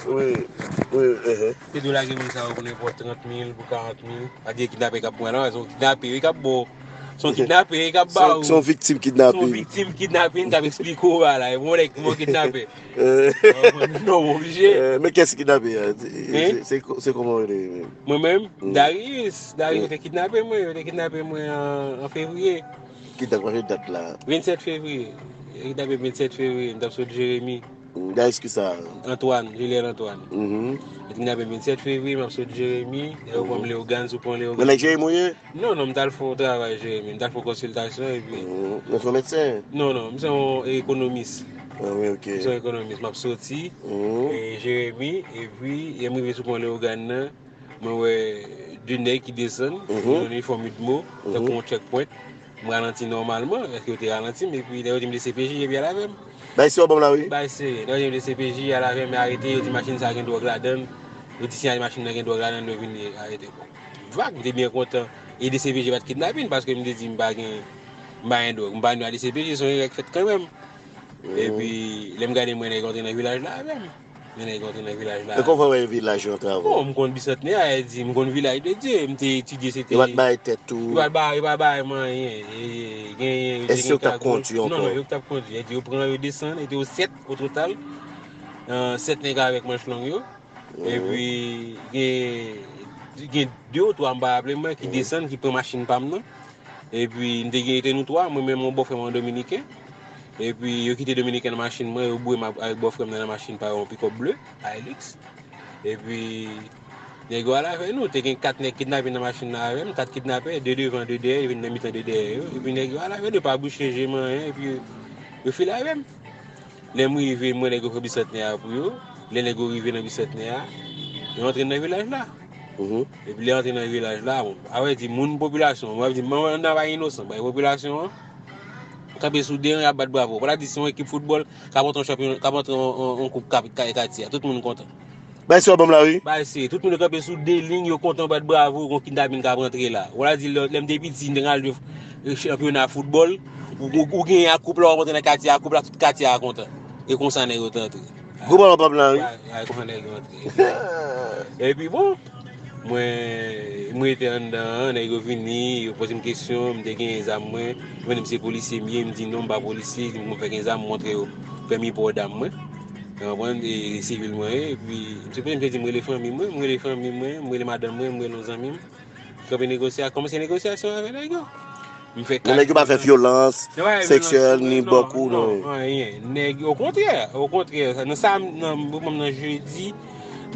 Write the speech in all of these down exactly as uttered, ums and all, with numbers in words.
Wi, wi, ehe. Te dwe lage moun sa yo pou nenpòt trant mil, pou karant mil. Pa gen kidnapè k ap pran la, se yon kidnapè wi k ap ba w. Se yon kidnapè k ap ba w. Se yon viktim kidnapè. Se yon viktim kidnapè k ap eksplike w bagay la. E bon nèg ki bon kidnapè. Non, oblije. Men kès ki kidnapè a? Se kòman w rele? Mwen menm, Darius. Darius, yo te kidnape mwen, yo te kidnape mwen an fevriye. Ki dat, ki dat la? Vennsèt fevriye. Yo kidnape m vennsèt fevriye, m t ap sot Jeremi. Dayès ki sa? Antoine, Julienne Antoine. Yo te kidnape m vennsèt fevriye, m ap sot Jeremi, nèg yo pran m Leyogàn, sou pon Leyogàn. Men nèg Jeremi w ye? Non, non, m t al fè yon travay Jeremi, m t al fè yon konsiltasyon epi. Men se yon medsen? Non, non, m se yon ekonomis. Ah wi, ok. M se yon ekonomis, m ap soti Jeremi, epi lè m rive sou pon Leyogàn nan, mwen wè de nèg ki desann, yo nan inifòm UDMO, tankou yon checkpoint. M ralanti nòmalman, èske yo te ralanti m, epi lè yo di m D C P J, epi y al avè m. Bay serye w ban m la wi. Bay serye. Lè yo di m D C P J, y al avè m, yo arete, yo di machin sa gen dwòg ladan l, yo di siyal machin nan gen dwòg ladan l, yo vin arete m. Vag, m te byen kontan. E D C P J pa t kidnape m, paske m te di m pa gen, m pa gen dwòg. M pa gen dwa D C P J, se yon erè k fèt kanmenm. Epi, lè m gade m wè nèg yo antre nan vilaj la avè m. Men nèg yo antre nan vilaj la. E kòman w wè vilaj yo antre avè w? Bon, m konn Bisantnè a, e di, m konn Vilaj de Dye, m te etidye, se te. Yo pa t bay tèt ou? Yo pa t bay, yo pa bay m anyen. Genyen, yo te gen kagòl. Èske yo t ap kondui ankò? Non, non, yo k t ap kondui. E di, yo pran, yo desann, e te yo sèt o total. Sèt nèg avèk manch long yo. Epi, gen, gen de ou twa, m pa raple mwen, ki desann, ki pran machin pa m nan. Epi, m te gen, te nou twa, mwen menm, yon bòfrè m, yon dominiken. Epi, yo kite dominiken nan machin mwen, yo boure m avèk bòfrè m nan nan machin pa yo, yon pikòp ble, Hilux. Epi, nèg yo al avè nou, te gen kat nèg kidnape nan machin nan avè m, kat kidnapè, de devan, de dèyè, yo vin nan mitan de dèyè yo. Epi, nèg yo al avè nou, yo pa bouche je m anyen, epi yo file avè m. Lè m rive, m wè nèg yo fè Bisantnè a pou yo. Lè nèg yo rive nan Bisantnè a, yo antre nan vilaj la. Epi lè yo antre nan vilaj la, bon, a vrè di, moun popilasyon an, mwen ap di, mwen nan pa inosan, bay popilasyon an kanpe sou de ran, y ap bat bravo. Pou ta di se yon ekip foutbòl k ap antre yon chanpyon, k ap antre yon, yon, yon koup katye a, tout moun kontan. Bay serye w ban m la wi. Bay serye. Tout moun yo kanpe sou de liy, yo kontan bat bravo, gon kidnapin k ap rantre la. Ou la di lè, lè m te piti, m te gade chanpyona foutbòl, ou, ou, ou genyen ak koup la, w ap rantre nan katye a, koup la, tout katye a kontan. E konsa nèg yo te antre. Gwo balon p ap la wi. Ay, konsa nèg yo antre. Epi bon, mwen, mwen rete anndan an, nèg yo vini, yo poze m kesyon, m te genyen zam mwen, yo mande m se polisye m ye, m di non, m pa polisye, m fè gen zam, m montre yo pèmi pò dam mwen. Ou konprann? E sivil mwen ye, epi misye poze m, misye di m rele fanmi mwen, m rele fanmi mwen, m rele madanm mwen, m rele yon zanmi m. Kanpe negosya-, kòmanse negosyasyon avèk nèg yo. M fè kat. Nèg yo pa fè vyolans seksyèl ni bòkou, non. Non, anyen. Nèg yo, okontrè, okontrè, nan sa, nan moman nan jedi,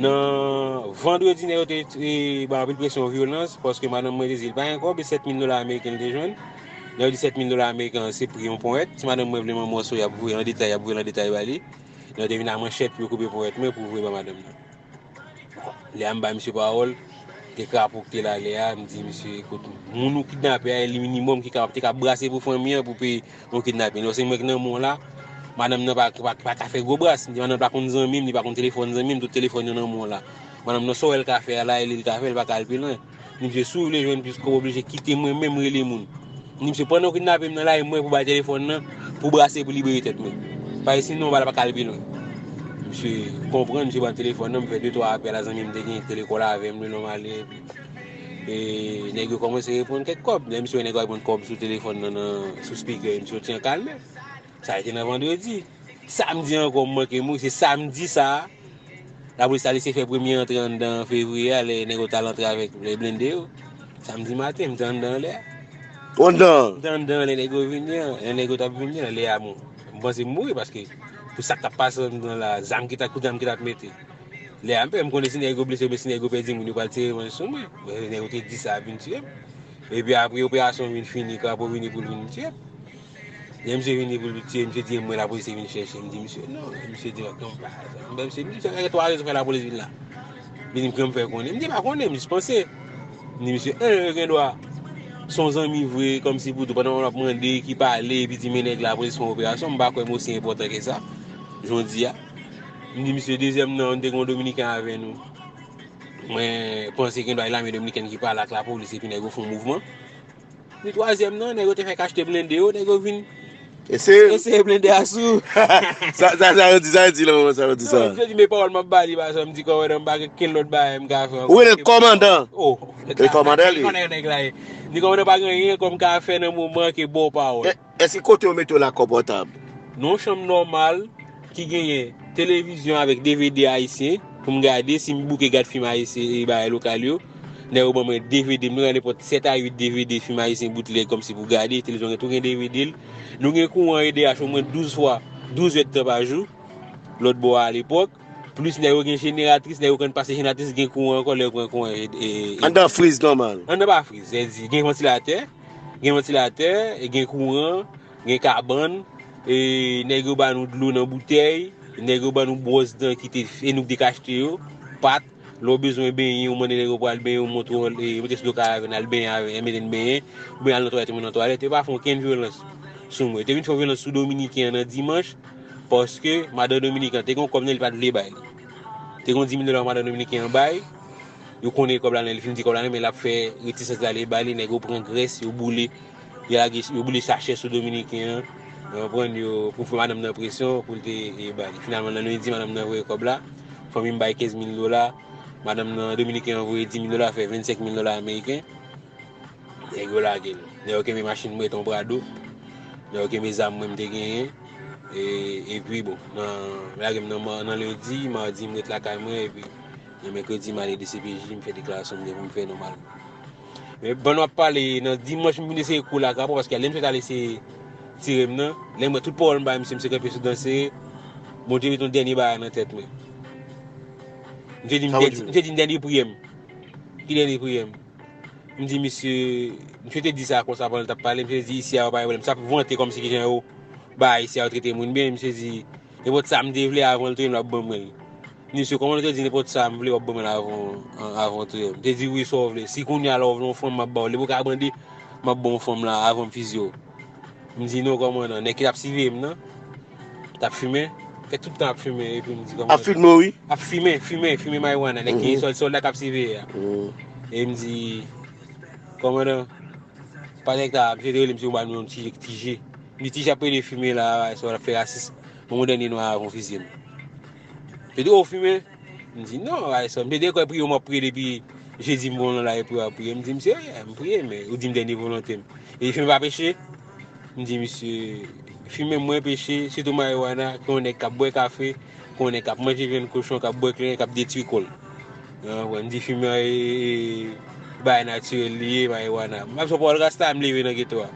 nan vandredi, nèg yo te, te ba anpil presyon vyolans, paske madanm mwen te di l pa gen kòb, e sèt mil dola ameriken l te jwenn. Lè yo di sèt mil dola ameriken an, se pri yon ponyèt. Si madanm mwen vle manmòso, y ap voye l an detay, y ap voye l an detay ba li. Lè yo te vin a manchèt pou yo koupe ponyèt mwen pou voye ba madanm nan. Lè a m bay misye pawòl, te krapo k te la lè a, m di misye, ekout, moun ou kidnape a, e li minimòm ki kapab, te ka brase pou fanmi an pou peye yon kidnape. Lòske mwen k nan men w la, madanm nan pa, pa, pa ka fè gwo bras. M di madanm pa konn zanmi m, li pa konn telefòn zanmi m, tout telefòn yo nan men w la. Madanm nan sa w wè l ka fè a la, e li l ka fè, l pa ka al pi lwen. M di misye, si w vle jwenn plis kòb, w oblije kite mwen menm rele moun. M di misye, pandan w kidnape m nan, lage m mwen pou bay telefòn nan, pou brase, pou libere tèt mwen. Paske sinon, bagay la pa ka al pi lwen. Misye konprann, misye ban m telefòn nan, m fè de twa apèl a zanmi m te gen, ki te lekòl avè m, le nonm ale, epi, e, nèg yo kòmanse reponn kèk kòb. Lè misye wè nèg yo ap reponn kòb sou telefòn nan, nan, sou speaker, misye soti an kalmè. Sa rete nan vandredi. Samdi ankò, m manke mouri, se samdi sa a, lapolis ta lese fè premye antre anndan an fevriye a, lè nèg yo t al antre avèk lè blende yo. Samdi maten, m te anndan an lè a. Ou anndan an? M te anndan an lè nèg yo vini an, lè nèg yo t ap vini an, lè a, bon, m panse m mouri paske pou sa k t ap pase anndan la, zam ki t ap, kout zam ki t ap mete. Lè a, m pè, m konnen si nèg yo blese m, si nèg yo pèdi moun, yo pral tire manch sou mwen. Nèg yo te di sa ap vin tiye m. Epi apre operasyon vin fini, krapo vini pou l vin tiye m. Lè misye vini pou l tiye, misye di mwen lapolis te vin chèche m. M di misye non. Misye di non, pa sa. M di misye, misye gen twa rezon fè lapolis vin la. Li di m kòman m fè konnen. M di pa konnen, m jis panse. M di misye, en, yo gen dwa se yon zanmi vre, kòmsi pou di w, pandan w ap mande, ki pale, epi di men nèg lapolis fè yon operasyon, m pa kwè m osi enpòtan ke sa, jan w di a. M di misye, dezyèm nan, nou te gen yon dominiken avè nou. Mwen panse gen dwa e lame dominikèn ki pale ak lapolis epi nèg yo fè yon mouvman. Ni twazyèm nan, nèg yo te fèk achte blende yo, nèg yo vin Eseye blende a sou. Sa, sa, sa yo di, sa yo di nan moman sa, yo di sa. Non, m di men pawòl m ap ba li, pa sa, m di kòmandan m pa gen kenn lòt bagay m ka fè ankò. Ou rele kòmandan? Oh. E kòmandan li? Kòmandan nèg la ye. M di kòmandan pa gen anyen ankò m ka fè nan moman ke ba w pawòl. Èske kote yo mete w la konfòtab? Non, chanm nòmal ki genyen televizyon avèk D V D ayisyen pou m gade, si m bouke gad fim ayisyen e bagay lokal yo. Nèg yo ban mwen D V D, m gen nenpòt sèt a uit D V D fim ayisyen boutlèg kòmsi pou gade, televizyon gen tou gen D V D l. Nou gen kouran E D H omwen douz fwa, douz èdtan pa jou, lòt bò a alepòk. Plis nèg yo gen jeneratris, nèg yo konn pase jeneratris, gen kouran ankò, lè yo pran kouran. E, e, e, anndan friz nòmal? Anndan pa friz, sètadi gen vantilatè, gen vantilatè, e gen kouran, gen kabann, e nèg yo ba nou dlo nan boutèy, nèg yo ba nou bwòs dan ki te, e nou k te ka achte yo, pat, lè w bezwen benyen, ou mande nèg yo pou al benyen, ou montre w, e, monte sou do karavèn, al benyen avè, e mete n benyen, oubyen al nan twalèt, ou nan twalèt, yo pa fè okenn vyolans sou mwen. Yo te vin fè yon vyolans sou dominiken an nan dimanch, paske madan dominiken an te gen yon kòb nan li pa t vle bay li. Te gen yon dis mil dola madan dominiken an bay, yo konnen kòb la nan li, fin di kòb la nan men l ap fè retisans la li ba li, nèg yo pran grès, yo boule, yo lage, yo boule sachè sou dominiken an, yo pran yo pou fè madanm nan presyon pou l te, e, ba li. Finalman, nan lendi, madanm nan voye kòb la, fanmi m bay kenz mil dola, madanm nan dominiken an voye dis mil dola, fè vennsenk mil dola ameriken. Nèg yo lage l. Nèg yo kenbe machin mwen, yon Prado. Nèg yo kenbe zam mwen m te genyen. E, epi, bon, nan, lage m nan, nan lendi, madi, m ret lakay mwen, epi nan mèkredi, m ale D C P J, m fè deklarasyon m gen pou m fè nòmalman. Men pandan w ap pale, nan dimanch, m vin eseye kou la krapo, paske lè m sot al eseye tire m nan, lè m wè tout pawòl m bay misye, misye kanpe sou dan sere, bon, te met yon dènye bagay nan tèt mwen. M te di, m te di, m te di, dènye priyè m. Ki dènye priyè m? M di misye, misye te di sa konsa pandan l t ap pale, misye te di isi a yo pa gen pwoblèm. Misye ap vante kòmsi kijan yo bay isi a yo trete moun byen. Misye di, nenpòt sa m te vle avan l touye m, l ap ban mwen l. M di misye, kòman w te di nenpòt sa m vle w ap ban mwen l avan, avan w touye m? Te di wi, sa w vle. Si kounye a la w vle yon fanm, m ap ba w. Depi w ka bande, m ap ba w yon fanm la avan m fizye w. M di non, kòmandan. Nèg ki t ap siveye m nan, t ap fimen, fè tout tan ap fimen, epi m di kòmandan. Ap filme w, wi. Ap fimen, fimen, fimen marijuana. Nèg ki sòl, sòlda k ap siveye a. E m di, kòmandan, pa nèg ta, misye te rele misye, ba nou yon ti, ti je. M di, ti je ap rele fimen la, sa w ap fè rasis. Ban m yon dènye nwa avan w fizye m. Misye di, o, fimen? M di, non, ay sa. M te deklare priye, m ap priye depi jedi, m pran nan lari pou w ap priye. M di, misye, yeah, m priye, men ou di m dènye volonte m. E fimen pa peche? M di, misye, fimen mwen peche, sitou marijuana, ke yon nèg k ap bwè kafe, ke yon nèg k ap manje vyann kochon, k ap bwè kleren, k ap detwi kò l. Ou konprann? M di, fimen an, e, e, bagay natirèl li ye, marijuana. M ap sou pawòl rasta, m leve nan geto a.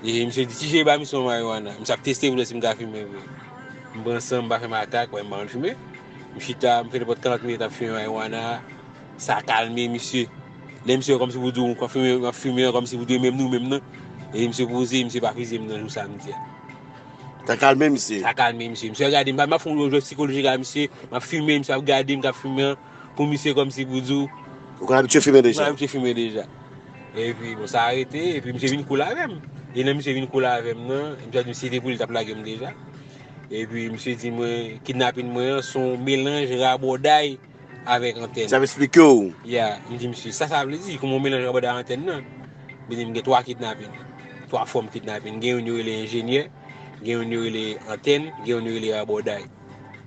E misye di, ti je ba misye yon marijuana. Misye ap teste pou l wè si m ka fimen vre. M pran san, m pa fè makak, wè, m pa konn fimen. M chita, m fè nenpòt karant minit ap fimen marijuana. Sa kalme misye. Lè misye wè kòmsi pou di w, m ap fimen, m ap fimen an kòmsi pou di w, menm nou menm nan. E misye poze, misye pa fizye m nan jou samdi a. Sa kalme misye. Sa kalme misye. Misye gade m, m ap fè yon jwèt sikolojik a misye, m ap fimen, misye ap gade m k ap fimen an, pou misye kòmsi pou di w. Ou konn abitye fimen deja? Mwen abitye fimen deja. Epi, bon, sa arete, epi misye vin koul avè m. E lè misye vin koul avè m nan, misye di m si se te pou li, li t ap lage m deja. Epi misye di mwen, kidnapin mwen an se yon melanj rabòday avèk antèn. Misye ap eksplike w. Ya, m di misye, sa sa vle di, kòman yon melanj rabòday ak antèn nan? Li di m gen twa kidnapin, twa fòm kidnapin. Gen youn yo rele enjenyè, gen youn yo rele antèn, gen youn yo rele rabòday.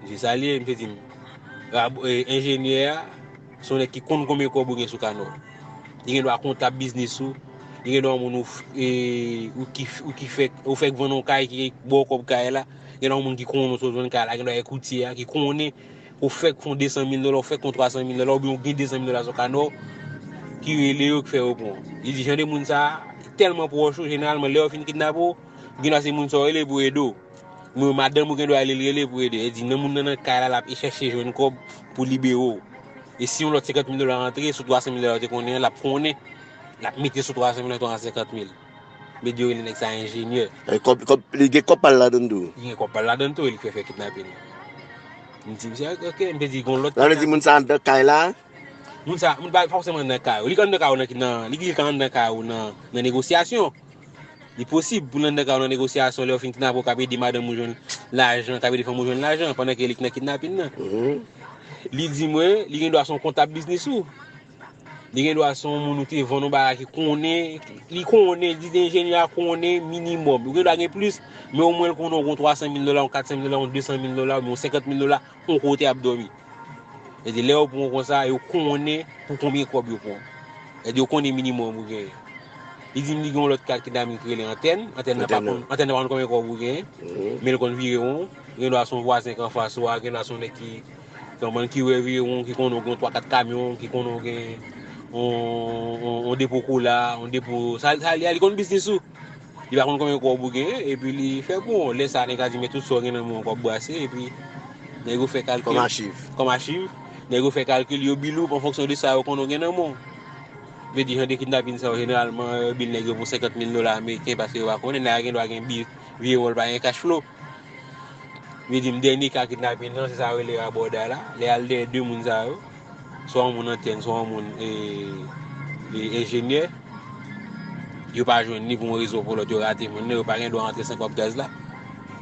Misye salye, misye di m, rab-, e, enjenyè a, se yon nèg ki konn konbyen kòb ou gen sou kanè w. Li gen dwa kontab biznis ou, li gen dwa yon moun ou, f-, e, ou ki, ou ki fèk, ou fèk vann yon kay ki ba w kòb kay la, gen dwa yon moun ki konnen w sot vann kay la, gen dwa e koutye a, ki konnen ou fèk fè yon de san mil dola, ou fèk fè yon twa san mil dola, oubyen ou gen de san mil dola sou kanè w, ki rele yo, ki fè yo pran w. Li di, jan de moun sa a, tèlman pwòch ou, jeneralman, lè yo fin kidnape w, gen dwa se moun sa w rele pou ede w. Mwen, madanm ou gen dwa rele l rele pou ede. Li di, nan moun nan nan kay la, l ap chèche jwenn kòb pou libere w. E si yon lòt senkant mil dola rantre, sou twa san mil dola ou te konnen an, l ap konnen, l ap mete sou twa san mil dola twa san senkant mil. Medyo rele nèg sa enjenyè. E kòb, kòb, li gen kòb pa l ladann tou? Li gen kòb pa l ladann tou, e li k fè fè kidnapin. M di, misye, ok, m te di, gon lòt. Sa vle di moun sa anndan kay la? Moun sa, moun pa fòseman anndan kay ou. Li ka anndan kay ou nan, nan, li, li ka anndan kay ou nan, nan negosyasyon. Li posib pou l anndan kay ou nan negosyasyon, lè yo fin kidnape w, k ap ede madanm ou jwenn lajan, k ap ede fanmi w jwenn lajan, pandan ke li k nan kidnapin nan. Li di mwen, li gen dwa se yon kontab biznis ou. Li gen dwa se yon moun ou te vann yon bagay ki konnen, li konnen, li te enjenyè a konnen minimòm. Ou gen dwa gen plis, men omwen l konnen w gen twa san mil dola, yon kat san mil dola, yon de san mil dola, oubyen yon senkant mil dola, yon kote ap dòmi. Sètadi lè yo pran w konsa, yo konnen pou konbyen kòb yo pran w. Sètadi yo konnen minimòm ou genyen. Li di m li gen yon lòt kat kidnapin ki rele Antèn. Antèn nan pa konn, Antèn nan pa konn konbyen kòb ou genyen, men l konn vire w. Gen dwa se yon vwazen k anfas ou a, gen dwa se yon nèg ki, konprann, ki wè vire w, ki konnen w gen twa kat kamyon, ki konnen w gen yon, yon, yon depo kola, yon depo, sa, sa li a, li konn biznis ou. Li pa konn konbyen kòb ou genyen, epi li fè bon. Lè sa a, nèg la di, men tout sa w gen nan men w, kòb brase, epi nèg yo fè kalkil. Kòm achiv. Kòm achiv. Nèg yo fè kalkil, yo bil ou an fonksyon de sa yo konnen w gen nan men w. Vle di, jan de kidnapin sa yo, jeneralman, yo bil nèg yo pou senkant mil dola ameriken, paske yo pa konnen, nèg la gen dwa gen bi, vye wòl pa gen cash flow. Vle di, m dènye ka kidnapin nan, se sa yo rele rabòday la. Lè y al dèyè de moun sa yo, swa yon moun Antèn, swa yon moun, e, e, enjenyè, yo pa jwenn ni pou yon rezon pou lòt, yo rate moun nan, yo pa gen dwa rantre san kòb gaz la.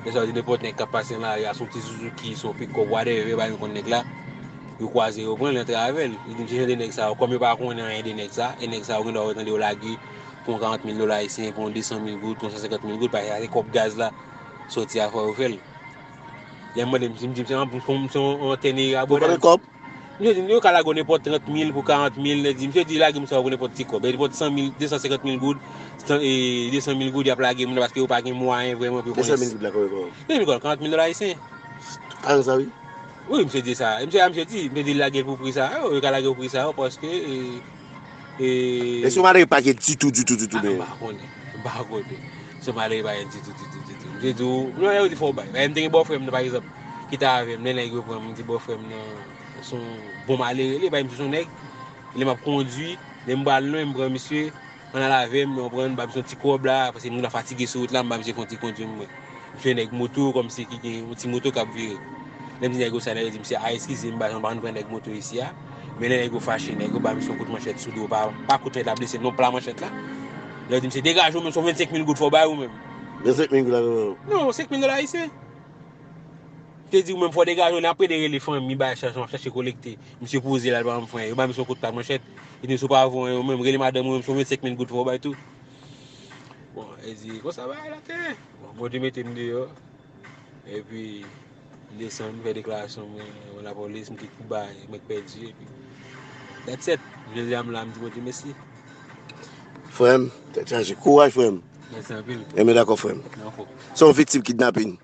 Lè sa yo di nenpòt nèg k ap pase nan lari a, se yon ti Suzuki, se yon pikòp, whatever, yo pa menm konn nèg la. Yo kwaze, yo pran l, yo antre avè l. Li di m se jan de nèg sa yo, kòm yo pa konnen anyen de nèg sa, e nèg sa yo gen dwa yo tande yo lage pou yon karant mil dola ayisyen, pou yon de san mil goud, pou yon san senkant mil goud, paske sa se kòb gaz la soti a, fò yo fè l. Lè m mande m, m di m se yon, se yon, se yon antèn e rabòday. Konbyen kòb? Misye di m yo ka lage w nenpòt trant mil pou karant mil. Li di, misye di lage m sa pou nenpòt ti kòb. Nenpòt san mil, de san senkant mil goud, san, e, de san mil goud y ap lage moun nan paske yo pa gen mwayen vrèman pou yo konnen. De san mil goud la konbyen kòb? De san mil goud, karant mil dola ayisyen. Karann sa wi. Wi, misye di sa. Misye, a, misye di, misye di lage l pou pri sa yo, yo ka lage l pou pri sa yo paske, e, e, e si w malere pa gen ditou, ditou, ditou, a, men m pa konnen. M pa konnen. Si w malere pa gen ditou, ditou, ditou. Misye di w, non, yo di fò w bay. Bagay m te gen bòfrè m nan, pa egzanp, ki t avè m, lè nèg yo pran m, m di bòfrè m nan, se yon bon malere li, bay misye se yon nèg, lè m ap kondui, lè m pral lwen, m pran misye, ann al avè m, ou konprann, m ba misye yon ti kòb la, paske moun nan fatige sou wout la, m ba misye fè yon ti kondui mwen. Misye nèg moto, kòmsi ki gen yon ti moto k ap vire. Lè m di nèg yo sa, nèg yo di m se, a, eskize m, m pa janm pa konn pran nèg moto isi a. Men lè nèg yo fache, nèg yo ba misye yon kout manchèt sou do, pa, pa kout manchèt la, blese non pla manchèt la. Lè yo di m se degaje w menm, se yon vennsenk mil goud fò w bay ou menm. Vennsenk mil goud la, non? Non, senk mil dola ayisyen. Te di ou menm fò degaje w, lè apre de rele fanmi, bay chache, chache kolekte. Misye poze la, li pa janm fè anyen. Yo ba misye yon kout pla manchèt. Li di m si w pa voye anyen ou menm, rele madanm ou menm, se yon vennsenk mil goud fò w bay tou. Bon, e di, konsa bagay la te ye. Bon, Bondye mete m deyò. Epi, m desann, m fè deklarasyon mwen, mwen lapolis, m kit pou bay, mwen k pèdi, epi that's it. Jodi a m la, m di Bondye mèsi. Frè m, tèt chaje. Kouraj, frè m. Mèsi anpil. Enben dakò, frè m. Nan fò. Se yon viktim kidnapin.